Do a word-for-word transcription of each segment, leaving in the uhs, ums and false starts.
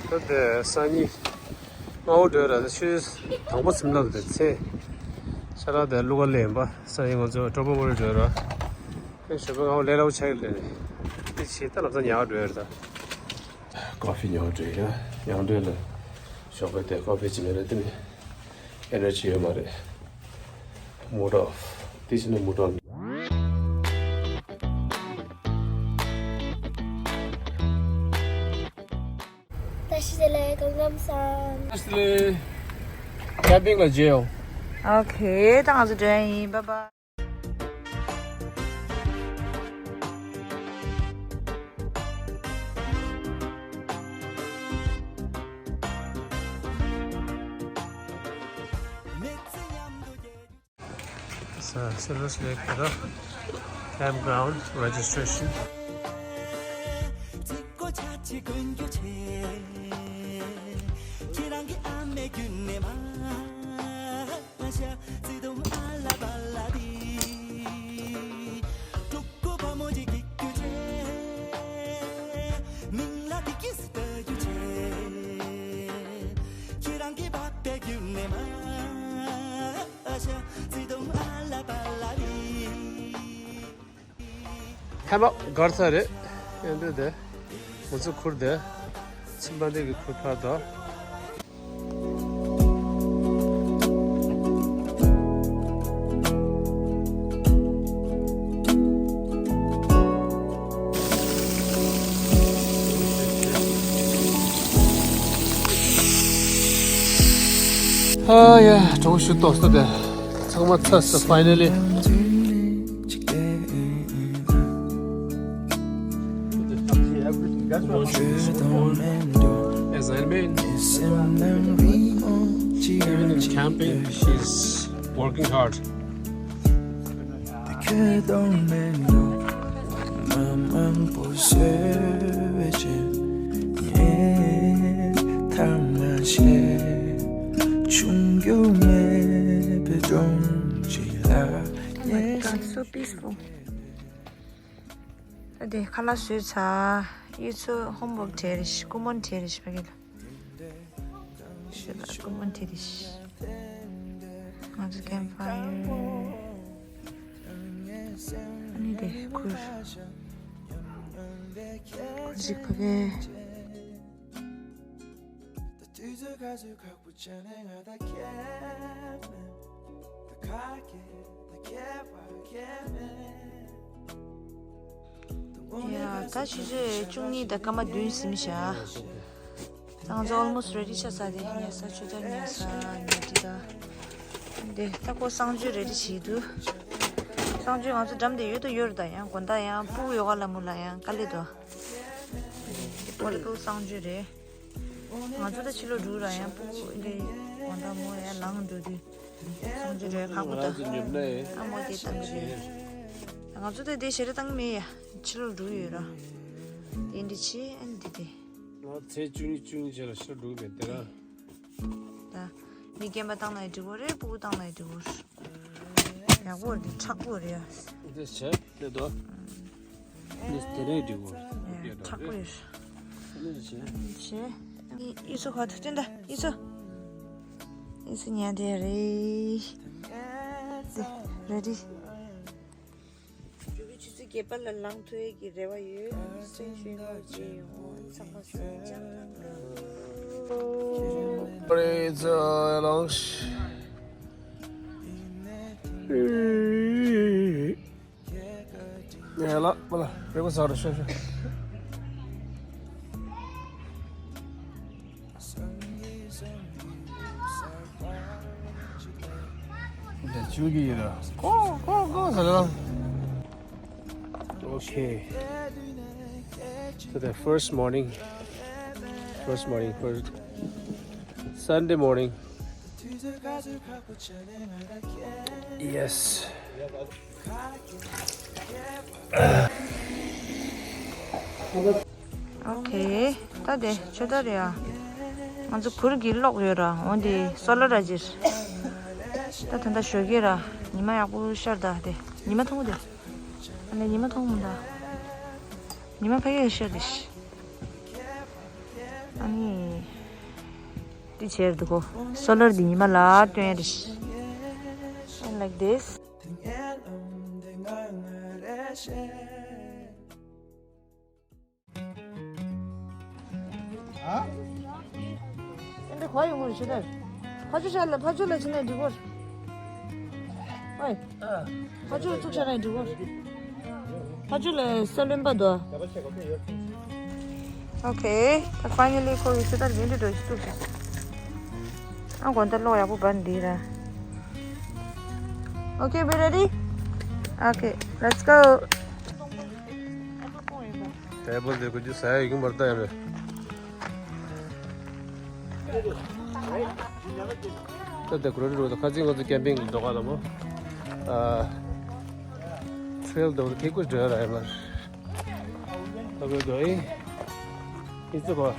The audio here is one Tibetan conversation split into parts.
ད་དེ་སང་ཉིན་སྔ་པོ་འགྲོ་ར། ཆུ་ཚོད་དང་པོ་ཚིམ་ལབ་དེ་ཚེ་ཤ་ར་དེ་ལུ་ག་ལེན་པ། སང་ཉིན་ང་ཚོ་གྲོགས་པོ་མོ་རེ་འགྲོ་ར། ཨེ་ཞོགས་པ་སྔ་པོ་ལས་སླ་པོ་ཆགས་ཀྱི་རེད། དེ་བྱས་ད་ལམ་སང་ཉལ་བ་འགྲོ་ཡ་རེད་ད། ཀོ་ཕི་ཉོ་འགྲོ་ཡ། ཉོ་འགྲོ་ལ་ཞོགས་པ་དེ་ཀོ་ཕི་ཅི་མེད་རེད། དེ་ནི་ཨེ་ནར་ཇི་ཡོད་མ་རེད། མུཌ་ཨོཕ། དེ་བྱས་ན་མུཌ་ཨོན། བཀྲ་ཤིས་བདེ་ལེགས། སྐུ་ཁམས་བཟང་། བཀྲ་ཤིས་བདེ་ལེགས། ཀེམ་པིང་ལ་མཇལ་ཡོང་། ཨོ་ཁེ། ད་ང་ཚོ་འགྲོ་ཡ་ཡིན། བྷའི་བྷའི། ས་སིལ་ཝར་སི་ལེག་གི་ད་ཀེམ་གྷ་རའུན་ཌི་རེ་ཇི་སི་ཊེ་རེ་ཤན། ཧེ་མ་གར་ས་རེད། ཡང་འདི་དེ་ང་ཚོ་ཁུར་དེ་ཚིམ་པ་འདི་གི་ཁུར་ཕར་དོ། ཨ་ཡ། གྲོགས་ཤུ་ཏོག་ས་དེ་ཚང་མ་ཚར་སོང་། ཕའི་ནལ་ལི། As I mean, even in camping, she's working hard. Oh my God, so peaceful. ད་དེ་ཁ་ལག་བཟོས་ཚར། གཡུ་མཚོ་ཧོམ་ཝོག་བྲིས་རེད་ཤག་སྐུ་མོ་བྲིས་རེད་ཤག་ཕ་གི་ལ། ཤི་ལ་སྐུ་མོ་བྲིས་རེད་ཤག་ང་ཚོ་ཀེམ་ཕ་ཡར། ཨ་ནི་དེ་ཁུར། ཁུར་ཅིག་ཕ་གི། ཡ། ད་ཆུ་ཚོད་བཅུ་གཉིས་དང་སྐར་མ་བདུན་ཟིན་བཞག་ད་ང་ཚོ་almost ready ཆགས་ཚར། དེ་ཉལ་ས་ཆུ་ཚོད་ཉལ་ས་ཉལ་ཁྲི་ད། དེ་ད་ཁོ་གསང་སྤྱོད་ready བྱེད་དུས། གསང་སྤྱོད་ང་ཚོ་འགྲམ་དེ་ཡོད་དོ་ཡོད་རེད། ད་ཡང་དགོང་དག་ཡང་སྤུ་གུ་ཡོ་ག་སླ་མོ་ལ་ཡང་དཀའ་ལས་དོ། དེ་ཁོ་ལ་ཁོ་གསང་སྤྱོད་རེད། ང་ཚོ་ད་ཕྱི་ལོགས་འགྲོ་ར། ཡང་སྤུ་གུ་འདི་དགོང་དག་མོ་ཡང་ལངས་འགྲོ་དུས། གསང་སྤྱོད་རེད་ཁག་པོ་ད། ང་ཚོ་ཉོབ་ན་ཡིན། ཨ་མོ་དེ་བཏང་གི་རེད། ང་ཚོ་ད་དེ་ཞལ་རས་བཏང་གི་མེད་ཡ། ཕྱི་ལོགས་འགྲོ་ཡོད་ར། དེ་འདྲ་བྱས་ཨ་ནི་འདི་དེ། ང་ཚེས་བཅུ་གཉིས་བཅུ་གཉིས་བྱས་ལ་ཕྱི་ལོགས་འགྲོ་གི་མེད་དེ་ར། ད་མི་རྒན་པ་བཏང་ན་ཡང་འགྲིག་གོ་རེད། སྤུ་གུ་བཏང་ན་ཡང་འགྲིག་གོ་རེད། ཡག་པོ་རེད། མཁྲེགས་པོ་རེད་ཡ། འདི་བྱས་དེ་དོ། ནི་དེ་རིང་འགྲིག་གོ། ཡ། མཁྲེགས་པོ་ཡོད། ནི་བྱས། བྱས། ཨི་སུ་ཧ་ཐུ་ཏན་ད་ཨི་སུ། ཨི་སུ་ཉལ་བསྡད་རེད། དེ་རེ་ཌི། ཕྲུ་གུ་ཆུ་ཚོད་བརྒྱད་པ་ལ་ལངས་ཐུབ་ཡས་ཀྱི་རེ་བ་ཡོད། སེམས་ཤུགས་ཡོད་ཅེས་ཡོང་ཚང་མ་སེམས་ཅང་ཐང་གི། It's a long sh- ཡ་ལ་པ་ལ་རེ་བ་ཟ་རོ་ཤོ་ཤོ། ད་ཆུ་གི་ཡིན་ར། ཀོ་ཀོ་ཀོ་ཟ་ལ། Okay. So the first morning, first morning, first Sunday morning. Yes. Okay. ད་དེ་ཆོས་ད་རེད་ཨ། ང་ཚོ་གུར་གྱི་གློག་ཡོད་ར། འོན་ཏེ་སོ་ལར་ར་ཇིར། ད་ད་ལྟ་ཞོགས་ཀས་ར། ཉི་མ་ཡག་པོ་ཤར་ད་དེ། ཉི་མ་མཐོང་གི་དེ། ཨ་ནི་ཉི་མ་མཐོང་མི་འདུག་ཉི་མ་ཕ་གིར་ཤར་དེ་ཤི། ཨ་ནི། བྱས་འདུག་གོ། སོ་ལར་འདི་ཉི་མ་ལ་སྟོན་རེ། And like this. འདི་གོ་ཡོང་གི་རེད་ཤི་ད། ཕ་ཆུ་ཤ་ལ་ཕ་ཆུ་ལ་ཕྱིན་ན་འགྲིག་གོ། ཨོའི། ཕ་ཆུ་བཙུགས་ཤ་ན་འགྲིག་གོ། ཕ་ཆུ་ལ་ས་རློན་པ་དོ། Okay, ད་finally ཁོ་གི་ཤི་ད་རིན་འདྲི་འགྲོ་ཤི་བཙུགས་ཤ། ཨ་གོ་ད་གློག་ཡག་པོ་འབར་འདི་ར། Okay, we ready? Okay, let's go. Table དེ་ཁོ་ཅི་ཟ་ཡ་ཡོད་ཀྱི་མ་རེད་ད་ཡ་རེད། ད་དེ་ཀྲོ་རི་རོ་ད་ཁ་ཚིག་ང་ཚོ་ཀེམ་པིང་གི་འགྲོ་ག་ལ་མོ། ཨ། ཁྲེལ་དེ་ཁེ་ཀུ་འགྲོ་ཡ་ར་ཡ་མ་རེད། ད་གོ་གོ་ཨི། ཨི་ཙི་གོ།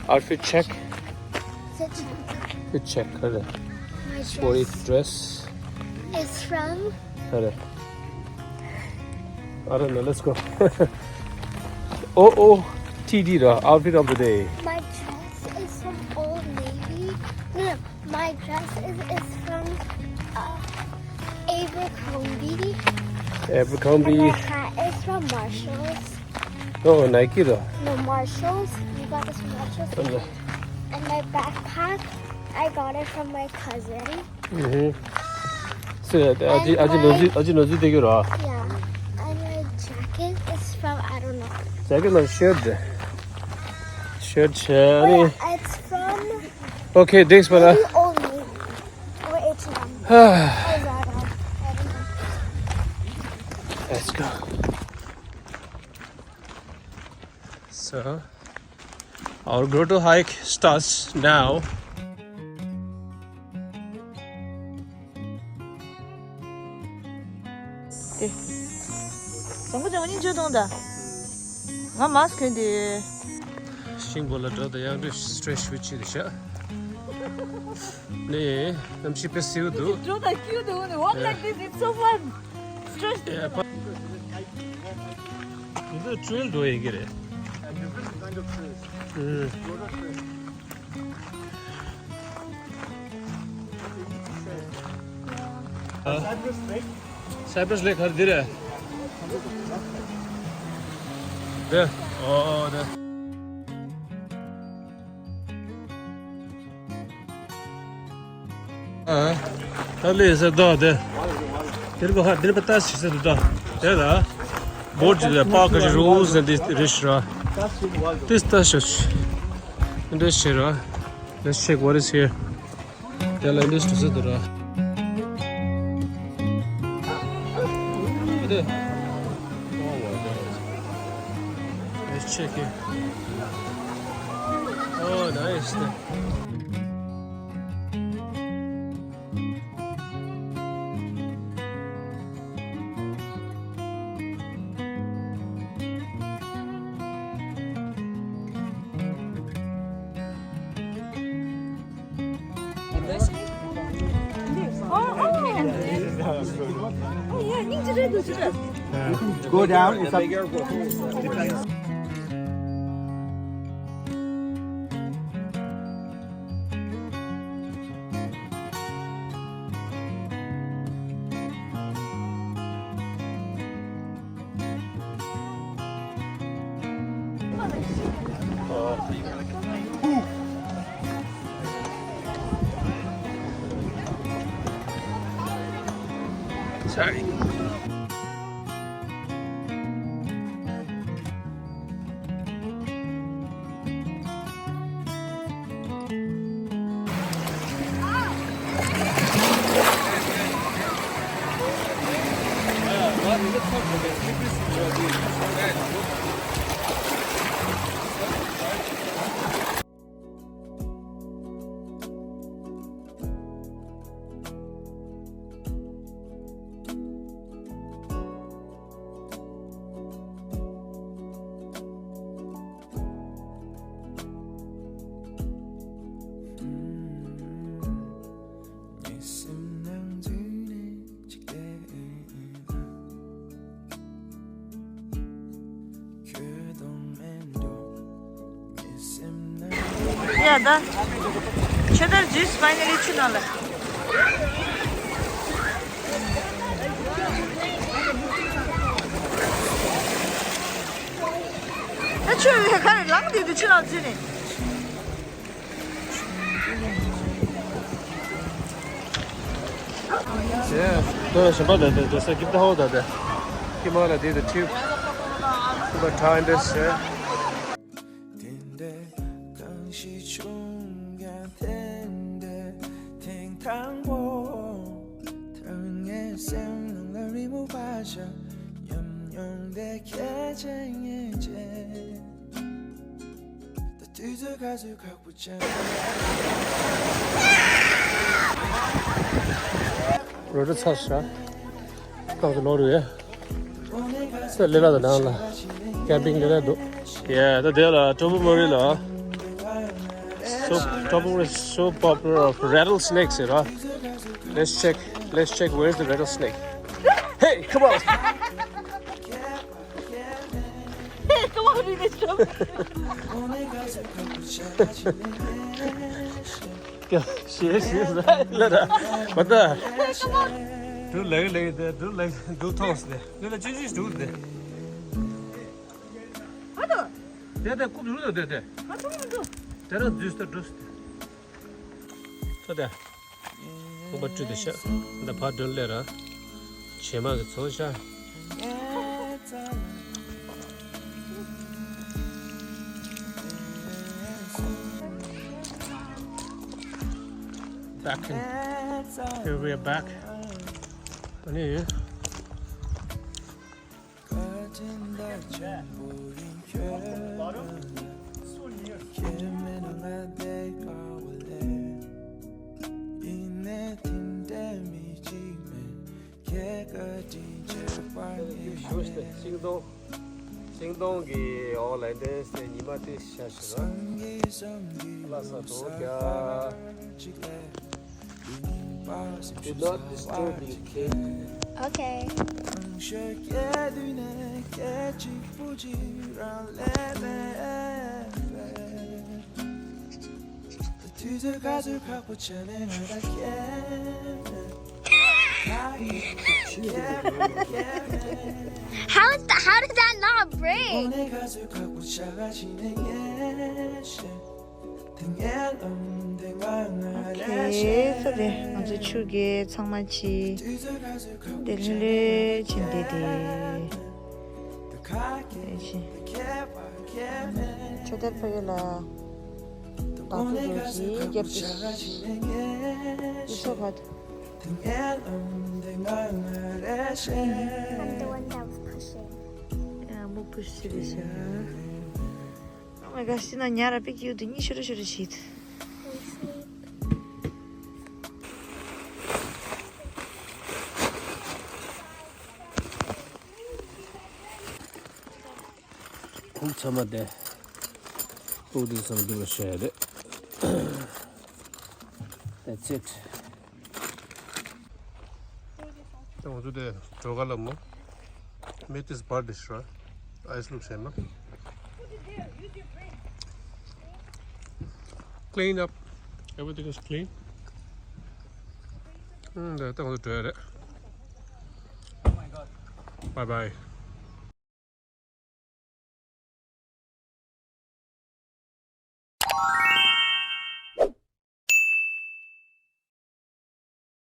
Outfit check. Outfit check. Good check. Good. My sporty dress. Dress is from. Good. I don't know. Let's go. O O T D, the outfit of the day. My dress is from Old Navy. No, no. My dress is, is from uh, Abercrombie. Abercrombie. And my hat is from Marshalls. Oh, Nike though. No, Marshalls. You got this from Marshalls. And my backpack, I got it from my cousin. Mm-hmm. So, aji aji nozu aji nozu de gura. Yeah. And my jacket is from I don't know. Jacket no shirt. Shirt. Wait, it's from. Okay, thanks for that. Maybe Old Navy or H and M. Or Zara. I don't know. Let's go. So, our grotto hike starts now. དེ། བཟང་པོ་བྱ་བ་སྙིང་རྗེ་གཏོང་ད། ང་མཱ་སི་ཁུ་གྱོན་དེ། ཤིང་བུ་ལ་འགྲོ་དང་ཡང་འདྲི་སི་ཊེ་ཆི་བྱེད་དེ་ཤག་ནས་གནམ་གཤིས་དཔེ་བསིལ་འདུག་འགྲོ་དང་ཁྱིའུ་དང་འོ་ནི་walk like this, it's so fun. Stress. འདི་ཚོ་ཊེལ་འགྲོ་ཡིན་གྱི་རེད། Cypress Lake ག་རེ་འདི་རེད། འདི། ཨོ་འདི། ཨ། ད་ལས་ཟེར་དོ་དེ། དེར་པ་ཧ་དེར་པ་ཏ་ཞིག་ཟེར་དོ། དེ་ལ། བོད་ཀྱི་པ་ཀ་ཞིག་རུ་ཟེར་འདི་རེད་ཤི་ར། ཏིས་ཏ་ཤོ་ཆི། འདི་ཤི་ར། Let's check what is here. དེ་ལ་འདི་ཞིག་ཟེར་དོ་ར། དེ། Let's check it. Oh, nice. Oh, oh. Oh, yeah, go down. It's up. Sorry. ད། ཆོས་དར་ཇུས་ཕའི་ནལ་ལི་ཆུ་ནང་ལ། ད་ཆུ་ཡོད་ག་རེ་ལངས་དུས་དུ་ཆུ་ནང་འཛུལ་ནས། Yeah, ད་གཞན་པ་ལ་དེ་འགྲོ་ས་give the hole ད་དེ། Give all the tube. Super time this, yeah. དེ་འདྲའི་གང་ཞིག་བྱུང་ཀྱང་དེ་འདྲའི་ཐེངས་དང་པོ། ཐར་ངའི་སེམས་ནང་ལ་རི་མོ་བ་ཞིག་ཉམས་མྱོང་དེ་ཁྱེད་ཅན་ངེས་ཅན། ད་དུས་ཚོད་ག་ཚོད་ཁག་པོ་ཅན། རོ་ཏྲ་ཚར་ཤག་ཏོག་ཙམ་ལོག་རུ་ཡ། ས་ལེ་ལ་དང་ནང་ལ་ཀེམ་པིང་ལེ་ལ་འདུག་ཡ་ད་དེ་ལ་ཊོ་པོ་མོ་རི་ལ། So, ཊོ་པོ་མོ་རི is so popular of rattlesnakes, you know. Let's check, let's check where's the rattlesnake. Hey, come on. Hey, come on, Mister. ཡ་ཤེས་ཤེས་ལ་ར་མ་ད། འདུག་ལེགས་ལེགས་དེ་འདུག་ལེགས་འདུག་ཐོག་སྟེ་འདུག་ལ་ཅི་ཅི་འདུག་སྟེ། ཨ་ཏོ། དེ་དེ་རྐུབ་རུ་དོ་དེ་དེ། ཨ་ཏོ་མ་འདུག་དེ་ར་འཛུལ་སྟེ་འགྲོ་སྟེ། ཏོ་དེ། ཁོང་པ་བཀྲུས་ཏེ་ཤ། འདི་ཕར་སྒྲོན་ལས་ར། བྱེ་མ་གི་ཚོ་ཤ། Back in. Here we are back. ཨ་ནི། Huge, the སིང་སྡོང་། སིང་སྡོང་གི་འོག་ལ་འདྲེས་ཏེ་ཉི་མ་དེ་ཤ་ཞིག་ར། ལ་ས་དོ་རྒྱ། Do not disturb, you kid. Okay. How is the, how did that not break? Okay, so དེ་ང་ཚོ་ཆུ་རྐྱལ་ཚང་མ་ཕྱིན། དེ་ལྷོད་ལྷོད་ཕྱིན་བསྡད་དེ། དེ་ཕྱིན། ཆོས་དར་ཕ་གི་ལ་བདག་པོ་རུ་ཇི་རྒྱབ་ཀྱི་ཤོ་ཕ། I'm the one that was pushing. Yeah, I'm pushing this, yeah. Oh my gosh, ཤི་ན་ཉ་ར་པིག་ཡུ་དུ་ཉི་ཤུ་རུ་ཤུ་རུ་ཤིད། ཁུག་ཚང་མ་དེ། ཁུག་དེ་ཚང་མ་འདུག་ལ་བཤད་རེད། That's it. ད་ང་ཚོ་དེ་འགྲོ་ག་ལ་མོ། མེ་ཏིས་བར་དེ་ཤོ། ཨའི་སི་ལུག་བྱས་ན། Clean up. Everything is clean. ཨུམ། ད་ད་ང་ཚོ་འགྲོ་ཡ་རེད། Bye bye.